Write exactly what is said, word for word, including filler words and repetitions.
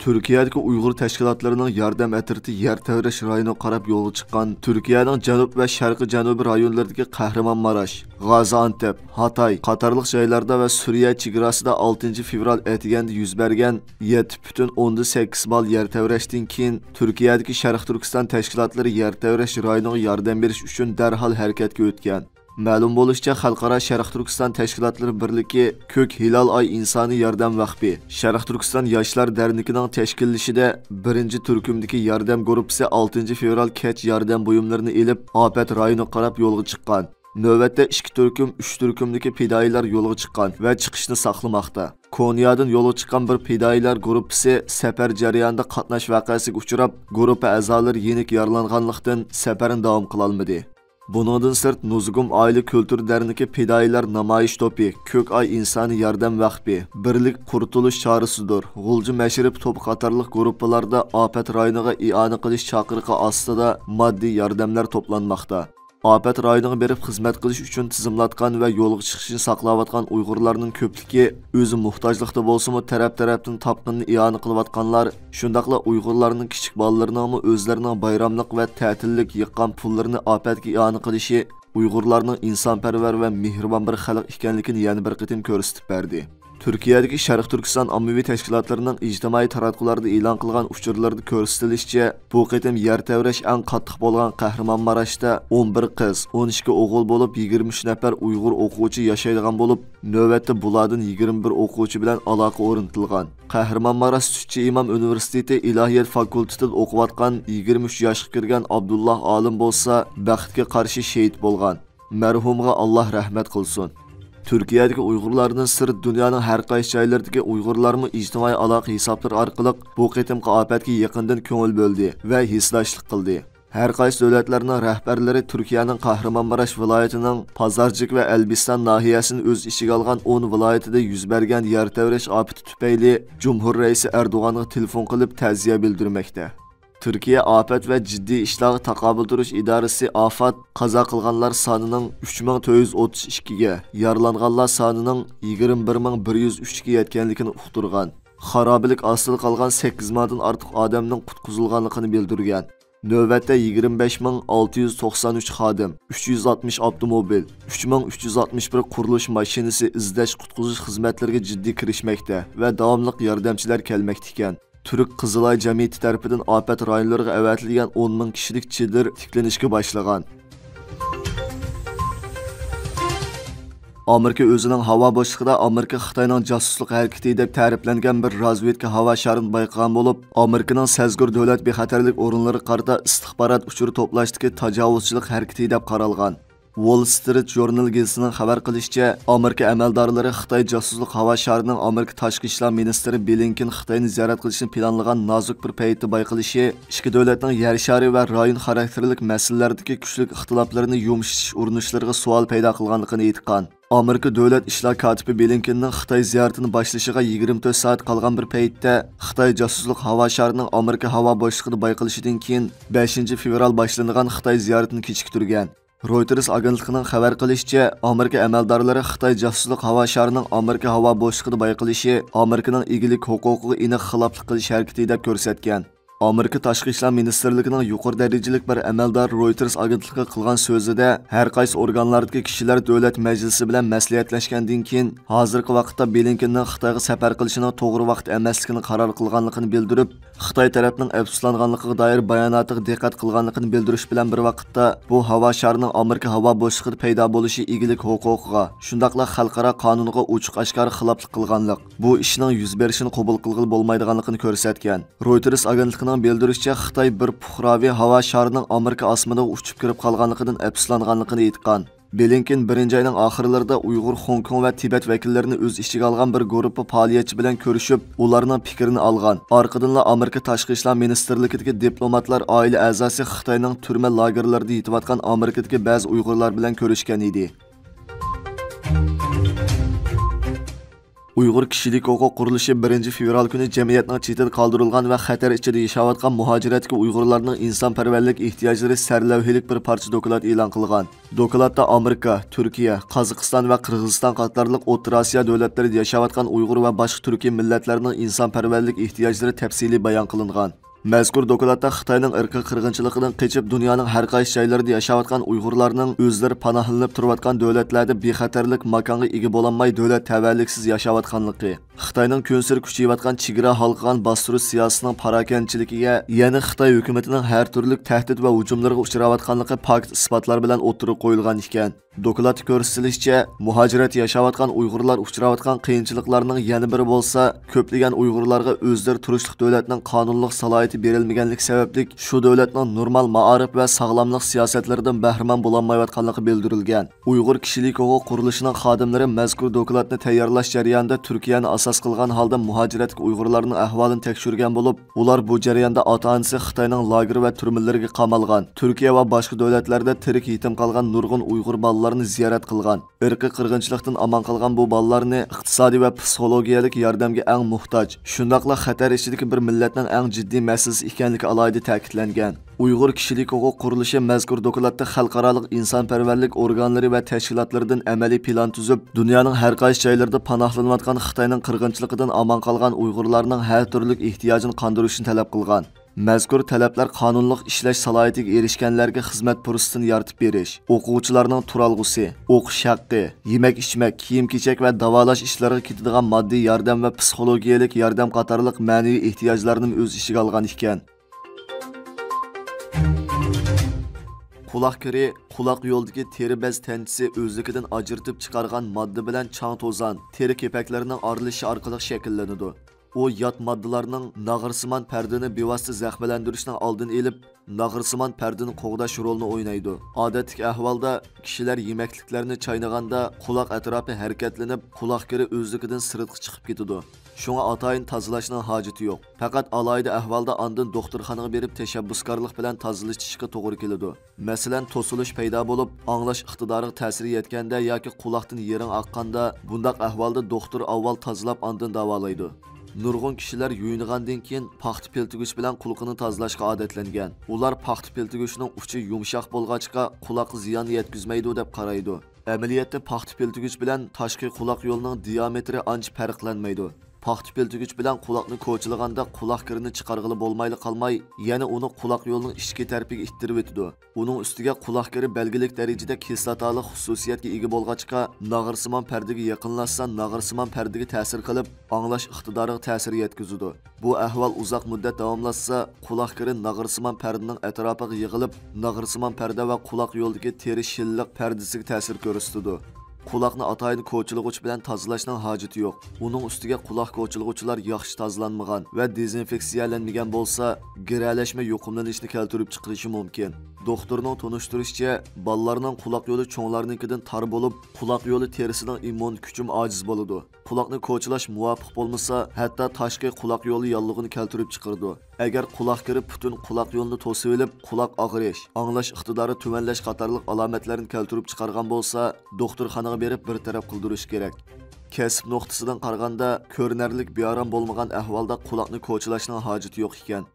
تۈركىيەدىكى ئۇيغۇر تەشكىلاتلىرىنىڭ ياردەم ئەترىتى يەر تەۋرەش رايونىغا قاراپ يولغا چىققان. تۈركىيەنىڭ جەنۇب ۋە شەرقىي جەنۇبىي رايونلىرىدىكى قەھرىمانماراش، غازىئانتەپ، ھاتاي قاتارلىق جايلاردا ۋە سۈرىيە چېگراسىدا ئالتىنچى فېۋرال ئەتىگەندە يۈز بەرگەن يەتتە پۈتۈن ئوندىن سەككىز بال يەر تەۋرەشتىن كېيىن، تۈركىيەدىكى شەرقىي تۈركىستان تەشكىلاتلىرى يەر تەۋرەش رايونىغا ياردەم بېرىش ئۈچۈن دەرھال ھەرىكەتكە ئۆتكەن. مەلۇم بولۇشىچە، خەلقئارا شەرقىي تۈركىستان تەشكىلاتلىرى بىرلىكى، كۆك ھىلال ئاي ئىنسانىي ياردەم ۋەقپى، شەرقىي تۈركىستان ياشلار دەرنىكىنىڭ تەشكىللىشىدە بىرىنچى تۈركۈمدىكى ياردەم گۇرۇپپىسى ئالتىنچى فېۋرال كەچ ياردەم بۇيۇملىرىنى ئېلىپ، ئاپەت رايونىغا قاراپ يولغا چىققان. نۆۋەتتە ئىككى تۈركۈم، ئۈچ تۈركۈمدىكى پىدائىيلار يولغا چىققان ۋە چىقىشنى ساقلىماقتا. كونيادىن يولغا چىققان بىر پىدائىيلار گۇرۇپپىسى سەپەر جەريانىدا قاتناش ۋەقەسىگە ئۇچراپ، گۇرۇپپا ئەزالىرى يېنىك يارىلانغانلىقتىن، سەپەرنى داۋام قىلالمىدى. بۇنىڭدىن سىرت، نۇزۇگۇم ئائىلە كۈلتۈر دەرنىكى پىدائىيلار نامايىش توپى، كۆك ئاي ئىنسانىي ياردەم ۋەقپى، بىرلىك قۇرتۇلۇش چارىسىدۇر، غۇلجا مەشرىپى توپى قاتارلىق گۇرۇپپىلاردا ئاپەت رايونىغا ئىئانە قىلىش چاقىرىقى ئاستىدا ماددىي ياردەملەر توپلانماقتا. ئاپەت رايونىغا بېرىپ خىزمەت قىلىش ئۈچۈن تىزىملاتقان ۋە يولغا چىقىشنى ساقلاۋاتقان ئۇيغۇرلارنىڭ كۆپلۈكى ئۆزى موھتاجلىقتا بولسىمۇ، تەرەپ-تەرەپتىن تاپقىنىنى ئىئانە قىلىۋاتقانلار، شۇنداقلا ئۇيغۇرلارنىڭ كىچىك بالىلىرىنىڭمۇ ئۆزلىرىنىڭ بايراملىق ۋە تەتىللىك يىغقان پۇللىرىنى ئاپەتكە ئىئانە قىلىشى ئۇيغۇرلارنىڭ ئىنسانپەرۋەر ۋە مېھرىبان بىر خەلق ئىكەنلىكىنى يەنە بىر قېتىم كۆرسىتىپ بەردى. تۈركىيەدىكى شەرقىي تۈركىستان ئاممىۋى تەشكىلاتلىرىنىڭ ئىجتىمائىي تاراتقۇلاردا ئېلان قىلغان ئۇچۇرلىرىدا كۆرسىتىلىشىچە، بۇ قېتىم يەر تەۋرەش ئەڭ قاتتىق بولغان قەھرىمانماراشتا ئون بىر قىز، ئون ئىككى ئوغۇل بولۇپ، يىگىرمە ئۈچ نەپەر ئۇيغۇر ئوقۇغۇچى ياشايدىغان بولۇپ، نۆۋەتتە بۇلاردىن يىگىرمە بىر ئوقۇغۇچى بىلەن ئالاقە ئورنىتىلغان. قەھرىمانماراش سۈتچى ئىمام ئۇنىۋېرسىتېتى ئىلاھىيەت فاكۇلتېتىدا ئوقۇۋاتقان يىگىرمە ئۈچ ياشقا كىرگەن ئابدۇللا ئالىم بولسا، بەختكە قارشى شېھىت بولغان. مەرھۇمغا ئاللا رەھمەت قىلسۇن. تۈركىيەدىكى ئۇيغۇرلاردىن سىرت، دۇنيانىڭ ھەر قايسى جايلىرىدىكى ئۇيغۇرلارمۇ ئىجتىمائىي ئالاقە ھېسابلىرى ئارقىلىق بۇ قېتىمقى ئاپەتكە يېقىندىن كۆڭۈل بۆلدى ۋە ھېسداشلىق قىلدى. ھەر قايسى دۆلەتلەرنىڭ رەھبەرلىرى تۈركىيەنىڭ قەھرىمانماراش ۋىلايىتىنىڭ پازارجىك ۋە ئەلبىستان ناھىيەسىنى ئۆز ئىچىگە ئالغان ئون ۋىلايىتىدە يۈز بەرگەن يەر تەۋرەش ئاپىتى تۈپەيلى جۇمھۇر رەئىسى ئەردوغانغا تېلېفون قىلىپ تەزىيە بىلدۈرمەكتە. تۈركىيە ئاپەت ۋە جىددىي ئىشلارغا تاقابىل تۇرۇش ئىدارىسى ئافات قازا قىلغانلار سانىنىڭ ئۈچ مىڭ تۆت يۈز ئوتتۇز ئىككىگە، يارىلانغانلار سانىنىڭ يىگىرمە بىر مىڭ بىر يۈز ئۈچكە يەتكەنلىكىنى ئۇقتۇرغان. خارابىلىك ئاستىدا قالغان سەككىز مىڭدىن ئارتۇق ئادەمنىڭ قۇتقۇزۇلغانلىقىنى بىلدۈرگەن. نۆۋەتتە يىگىرمە بەش مىڭ ئالتە يۈز توقسان ئۈچ خادىم، ئۈچ يۈز ئاتمىش ئاپتوموبىل، ئۈچ مىڭ ئۈچ يۈز ئاتمىش بىر قۇرۇلۇش ماشىنىسى ئىزدەش قۇتقۇزۇش خىزمەتلىرىگە جىددىي كىرىشمەكتە ۋە داۋاملىق ياردەمچىلەر كەلمەكتە ئىكەن. تۈرك قىزىل ئاي جەمئىيىتى تەرىپىدىن ئاپەت رايونلىرىغا ئەۋەتىلگەن ئون مىڭ كىشىلىك چېدىر تىكلىنىشكە باشلىغان. ئامېرىكا ئۆزىنىڭ ھاۋا بوشلۇقىدا ئامېرىكا خىتاينىڭ جاسۇسلۇق ھەرىكىتى دەپ تەرىپلەنگەن بىر رازۋېدكا ھاۋا شارىنى بايقىغان بولۇپ، ئامېرىكىنىڭ سەزگۈر دۆلەت بىخەتەرلىك ئورۇنلىرىغا قارىتا ئىستىخبارات ئۇچۇرى توپلاشتىكى تاجاۋۇزچىلىق ھەرىكىتى دەپ قارالغان. ۋول سترىت ژۇرنىلى گېزىتىنىڭ خەۋەر قىلىشىچە، ئامېرىكا ئەمەلدارلىرى خىتاي جاسۇسلۇق ھاۋا شارىنىڭ ئامېرىكا تاشقى ئىشلار مىنىستىرى بلىنكېن خىتاينى زىيارەت قىلىشنى پىلانلىغان نازۇك بىر پەيتتە بايقىلىشى ئىككى دۆلەتنىڭ يەر شارى ۋە رايون خاراكتېرلىك مەسىلىلەردىكى كۈچلۈك ئىختىلاپلىرىنى يۇمشىتىش ئۇرۇنۇشلىرىغا سوئال پەيدا قىلغانلىقىنى ئېيتقان. ئامېرىكا دۆلەت ئىشلار كاتىپى بلىنكېننىڭ خىتاي زىيارىتىنى باشلىشىغا يىگىرمە تۆت سائەت قالغان بىر پەيتتە، خىتاي جاسۇسلۇق ھاۋا شارىنىڭ ئامېرىكا ھاۋا بوشلۇقىدا بايقىلىشىدىن كېيىن، بەشىنچى فېۋرال باشلىنىدىغان خىتاي زىيارىتىنى كېچىكتۈرگەن. رويتېرس ئاگېنتلىقىنىڭ خەۋەر قىلىشىچە، ئامېرىكا ئەمەلدارلىرى خىتاي جاسۇسلۇق ھاۋا شارىنىڭ ئامېرىكا ھاۋا بوشلۇقىدا بايقىلىشى ئامېرىكىنىڭ ئىگىلىك ھوقۇقىغا ئېنىق خىلاپلىق قىلىش ھەرىكىتى دەپ كۆرسەتكەن. ئامېرىكا تاشقى ئىشلار مىنىستىرلىكىنىڭ يۇقىرى دەرىجىلىك بىر ئەمەلدارى رويتېرس ئاگېنتلىقىغا قىلغان سۆزىدە، ھەر قايسى ئورگانلاردىكى كىشىلەر دۆلەت مەجلىسى بىلەن مەسلىھەتلەشكەندىن كېيىن، ھازىرقى ۋاقىتتا بلىنكېننىڭ خىتايغا سەپەر قىلىشىنىڭ توغرا ۋاقىت ئەمەسلىكىنى قارار قىلغانلىقىنى بىلدۈرۈپ، خىتاي تەرەپنىڭ ئەپسۇسلانغانلىقىغا دائىر باياناتىغا دىققەت قىلغانلىقىنى بىلدۈرۈش بىلەن بىر ۋاقىتتا، بۇ ھاۋا شارىنىڭ ئامېرىكا ھاۋا بوشلۇقىدا پەيدا بولۇشى ئىگىلىك ھوقۇقىغا، شۇنداقلا خەلقئارا قانۇنغا ئوچۇق ئاشكارا خىلاپلىق قىلغانلىق، بۇ ئىشنىڭ يۈز بېرىشىنى قوبۇل قىلغىلى بولمايدىغانلىقىنى كۆرسەتكەن. رويتېرس ئاگېنتلىقىنىڭ بىلدۈرۈشىچە، خىتاي بىر پۇقراۋى ھاۋا شارىنىڭ ئامېرىكا ئاسمىنىغا ئۇچۇپ كىرىپ قالغانلىقىدىن ئەپسۇسلانغانلىقىنى ئېيتقان. بلىنكېن بىرىنچى ئاينىڭ ئاخىرلىرىدا ئۇيغۇر، خوڭكوڭ ۋە تىبەت ۋەكىللىرىنى ئۆز ئىچىگە ئالغان بىر گۇرۇپپا پائالىيەتچى بىلەن كۆرۈشۈپ، ئۇلارنىڭ پىكرىنى ئالغان. ئارقىدىنلا ئامېرىكا تاشقى ئىشلار مىنىستىرلىكىدىكى دىپلوماتلار ئائىلە ئەزاسى خىتاينىڭ تۈرمە لاگېرلىرىدا يېتىۋاتقان ئامېرىكىدىكى بەزى ئۇيغۇرلار بىلەن كۆرۈشكەن ئىدى. ئۇيغۇر كىشىلىك ھوقۇق قۇرۇلۇشى بىرىنچى فېۋرال كۈنى جەمئىيەتنىڭ چېتىدە قالدۇرۇلغان ۋە خەتەر ئىچىدە ياشاۋاتقان مۇھاجىرەتتىكى ئۇيغۇرلارنىڭ ئىنسانپەرۋەرلىك ئېھتىياجلىرى سەرلەۋھىلىك بىر پارچە دوكلات ئېلان قىلغان. دوكلاتتا ئامېرىكا، تۈركىيە، قازاقىستان ۋە قىرغىزىستان قاتارلىق ئوتتۇرا ئاسىيا دۆلەتلىرىدە ياشاۋاتقان ئۇيغۇر ۋە باشقا تۈركىي مىللەتلەرنىڭ ئىنسانپەرۋەرلىك ئېھتىياجلىرى تەپسىلىي بايان قىلىنغان. مەزكۇر دوكلاتتا خىتاينىڭ ئىرقىي قىرغىنچىلىقىدىن قېچىپ، دۇنيانىڭ ھەر قايسى جايلىرىدا ياشاۋاتقان ئۇيغۇرلارنىڭ ئۆزلىرى پاناھلىنىپ تۇرۇۋاتقان دۆلەتلەردە بىخەتەرلىك ماكانغا ئىگە بولالماي، دۆلەت تەۋەلىكسىز ياشاۋاتقانلىقى، خىتاينىڭ كۈنسېرى كۈچىيىۋاتقان چېگرا ھالقىغان باستۇرۇش سىياسىتىنىڭ پاراكەندىچىلىكىگە، يەنە خىتاي ھۆكۈمىتىنىڭ ھەر تۈرلۈك تەھدىت ۋە ھۇجۇملىرىغا ئۇچراۋاتقانلىقى پاكىت ئىسپاتلار بىلەن ئوتتۇرىغا قويۇلغان ئىكەن. دوكلاتتا كۆرسىتىلىشىچە، مۇھاجىرەتتە ياشاۋاتقان ئۇيغۇرلار ئۇچراۋاتقان قىيىنچىلىقلارنىڭ يەنە بىرى بولسا، كۆپلىگەن ئۇيغۇرلارغا ئۆزلىرى تۇرۇشلۇق دۆلەتنىڭ قانۇنلۇق سالاھىيىتى بېرىلمىگەنلىكى سەۋەبلىك، شۇ دۆلەتنىڭ نورمال مائارىپ ۋە ساغلاملىق سىياسەتلىرىدىن بەھرىمەن بولالمايۋاتقانلىقى بىلدۈرۈلگەن. ئۇيغۇر كىشىلىك ھوقۇق قۇرۇلۇشىنىڭ خادىملىرى مەزكۇر دوكلاتنى تەييارلاش جەريانىدا تۈركىيەنى ئاساس قىلغان ھالدا مۇھاجىرەتتىكى ئۇيغۇرلارنىڭ ئەھۋالىنى تەكشۈرگەن بولۇپ، ئۇلار بۇ جەرياندا ئاتا-ئانىسى خىتاينىڭ لاگېر ۋە تۈرمىلىرىگە قامالغان، تۈركىيە ۋە باشقا دۆلەتلەردە تىرىك يېتىم قالغان نۇرغۇن ئۇيغۇر بالىلارنى زىيارەت قىلغان. ئىرقىي قىرغىنچىلىقتىن ئامان قالغان بۇ بالىلارنى ئىقتىسادىي ۋە پسىخولوگىيەلىك ياردەمگە ئەڭ موھتاج، شۇنداقلا خەتەر ئىچىدىكى بىر مىللەتنىڭ ئەڭ جىددىي مەسىلىسى ئىكەنلىكى ئالاھىدە تەكىتلەنگەن. ئۇيغۇر كىشىلىك ھوقۇق قۇرۇلۇشى مەزكۇر دوكلاتتا خەلقئارالىق ئىنسانپەرۋەرلىك ئورگانلىرى ۋە تەشكىلاتلىرىدىن ئەمەلىي پىلان تۈزۈپ، دۇنيانىڭ ھەر قايسى جايلىرىدا پاناھلىنىۋاتقان خىتاينىڭ قىرغىنچىلىقىدىن ئامان قالغان ئۇيغۇرلارنىڭ ھەر تۈرلۈك ئېھتىياجىنى قاندۇرۇشنى تەلەپ قىلغان. مەزكۇر تەلەپلەر قانۇنلۇق ئىشلەش سالاھىيىتىگە ئېرىشكەنلەرگە خىزمەت پۇرسىتىنى يارىتىپ بېرىش، ئوقۇغۇچىلارنىڭ تۇرالغۇسى، ئوقۇش ھەققى، يېمەك-ئىچمەك، كىيىم-كېچەك ۋە داۋالاش ئىشلىرىغا كېتىدىغان ماددىي ياردەم ۋە پسىخولوگىيەلىك ياردەم قاتارلىق مەنىۋى ئېھتىياجلارنىمۇ ئۆز ئىچىگە ئالغان ئىكەن. قۇلاق كىرى، قۇلاق يولىدىكى تېرە بەز تەنچىسى ئۆزلۈكىدىن ئاجرىتىپ چىقارغان ماددا بىلەن چاڭ-توزان، تېرە كېپەكلىرىنىڭ ئارىلىشىشى ئارقىلىق شەكىللىنىدۇ. ئۇ يات ماددىلارنىڭ ناغرىسىمان پەردىنى بىۋاسىتە زەخىملەندۈرۈشنىڭ ئالدىنى ئېلىپ، ناغرىسىمان پەردىنى قوغداش رولىنى ئوينايدۇ. ئادەتتىكى ئەھۋالدا كىشىلەر يېمەكلىكلەرنى چاينىغاندا قۇلاق ئەتراپى ھەرىكەتلىنىپ، قۇلاق كىرى ئۆزلۈكىدىن سىرتقا چىقىپ كېتىدۇ. شۇڭا ئاتايىن تازىلاشنىڭ ھاجىتى يوق. پەقەت ئالاھىدە ئەھۋالدا ئاندىن دوختۇرخانىغا بېرىپ تەشەببۇسكارلىق بىلەن تازىلىتىشقا توغرا كېلىدۇ. مەسىلەن، توسۇلۇش پەيدا بولۇپ، ئاڭلاش ئىقتىدارىغا تەسىر يەتكەندە ياكى قۇلاقتىن يىرىڭ ئاققاندا، بۇنداق ئەھۋالدا دوختۇر ئاۋۋال تازىلاپ ئاندىن داۋالايدۇ. نۇرغۇن كىشىلەر يۇيۇنغاندىن كېيىن پاختا پىلتىگۈچ بىلەن قۇلىقىنى تازىلاشقا ئادەتلەنگەن. ئۇلار پاختا پىلتىگۈچنىڭ ئۇچى يۇمشاق بولغاچقا، قۇلاققا زىيان يەتكۈزمەيدۇ دەپ قارايدۇ. ئەمەلىيەتتە پاختا پىلتىگۈچ بىلەن تاشقى قۇلاق يولىنىڭ دىيامېتىرى ئانچە پەرقلەنمەيدۇ. پاختا پىلتىگۈچ بىلەن قۇلاقنى كوچىلىغاندا قۇلاق كىرىنى چىقارغىلى بولمايلا قالماي، يەنە ئۇنى قۇلاق يولىنىڭ ئىچكى تەرىپىگە ئىتتىرىۋېتىدۇ. ئۇنىڭ ئۈستىگە قۇلاق كىرى بەلگىلىك دەرىجىدە كىسلاتالىق خۇسۇسىيەتكە ئىگە بولغاچقا، ناغرىسىمان پەردىگە يېقىنلاشسا، ناغرىسىمان پەردىگە تەسىر قىلىپ، ئاڭلاش ئىقتىدارىغا تەسىر يەتكۈزىدۇ. بۇ ئەھۋال ئۇزاق مۇددەت داۋاملاشسا، قۇلاق كىرى ناغرىسىمان پەردىنىڭ ئەتراپىغا يىغىلىپ، ناغرىسىمان پەردە ۋە قۇلاق يولىدىكى تېرە شىللىق پەردىسىگە تەسىر كۆرسىتىدۇ. قۇلاقنى ئاتايىن كوچىلىغۇچ بىلەن تازىلاشنىڭ ھاجىتى يوق. ئۇنىڭ ئۈستىگە قۇلاق كوچىلىغۇچلار ياخشى تازىلانمىغان ۋە دېزىنفېكسىيەلەنمىگەن بولسا، گىرەلەشمە يۇقۇملىنىشنى كەلتۈرۈپ چىقىرىشى مۇمكىن. دوختۇرنىڭ تونۇشتۇرۇشىچە، بالىلارنىڭ قۇلاق يولى چوڭلارنىڭكىدىن تار بولۇپ، قۇلاق يولى تېرىسىنىڭ ئىممۇن كۈچىمۇ ئاجىز بولىدۇ. قۇلاقنى كوچىلاش مۇۋاپىق بولمىسا، ھەتتا تاشقى قۇلاق يولى ياللۇغىنى كەلتۈرۈپ چىقىرىدۇ. ئەگەر قۇلاق كىرى پۈتۈن قۇلاق يولىنى توسۇۋېلىپ، قۇلاق ئاغرىش، ئاڭلاش ئىقتىدارى تۆۋەنلەش قاتارلىق ئالامەتلەرنى كەلتۈرۈپ چىقارغان بولسا، دوختۇرخانىغا بېرىپ بىر تەرەپ قىلدۇرۇش كېرەك. كەسىپ نۇقتىسىدىن قارىغاندا، كۆرۈنەرلىك بىئارام بولمىغان ئەھۋالدا قۇلاقنى كوچىلاشنىڭ ھاجىتى يوق ئىكەن.